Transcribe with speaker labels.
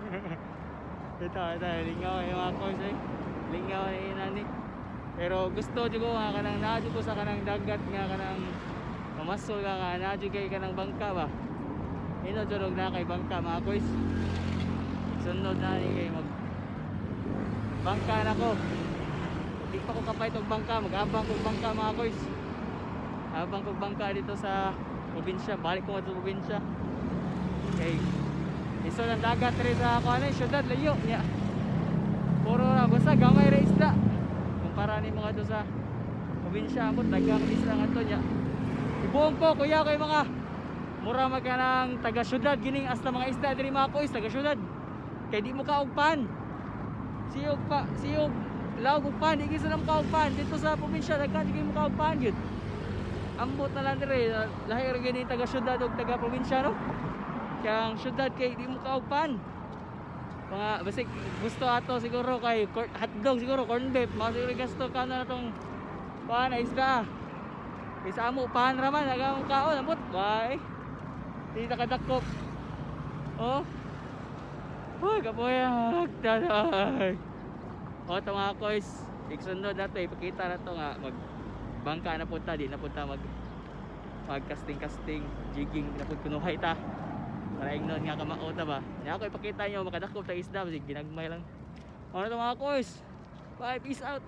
Speaker 1: Ito, ito, lingaw yung mga koys eh. Lingaw ni nani. Pero gusto jud ko nga kanang naa jud ko sa kanang dagat nga kanang mamasol ka nga naa jud kay kanang bangka ba. Ino jud og naa kay bangka, mga koys. Sunod na ni kay mag bangka na ko. Di pa ko kapait og bangka, mag-abang kog bangka, mga koys. Abang kog bangka dito sa probinsya, balik ko sa probinsya. Okay. Iso ng dagat rin sa ako ano, syudad layo niya. Puro na basta gamay ra isda. Kumpara ni mga to sa probinsya, ambot daghang isda ngadto niya. Ibuong ko kuya kay mga mura man ka ng taga syudad gining hasta mga isda diri, mga koys, taga syudad. Kay di mo kaugpan. Siyog pa, siyog lawg og pan, di gyud sila kaugpan dito sa probinsya, daghan di mo kaugpan gyud. Ambot na lang dire, lahi ra gyud ni taga syudad ug taga probinsya, no? Kaya ang syudad kay di mo kaugpan. Mga basig gusto ato siguro kay hotdog siguro, corn beef, mga siguro gasto ka na tong kuan isda. Kay sa amo pan ra man nagamong kaon, ambot bye. Di ta kadakop. Oh. Uy, kapoyak taday. O ito, mga koys, igsunod na to, ipakita na to nga mag bangka na punta, di na punta mag mag casting casting, jigging na pud kunuhay ta. Para ingnon nga kamao ta ba. Nya ako ipakita nyo makadakop ta isda, basig ginagmay lang. Ano to, mga koys? Bye, peace out.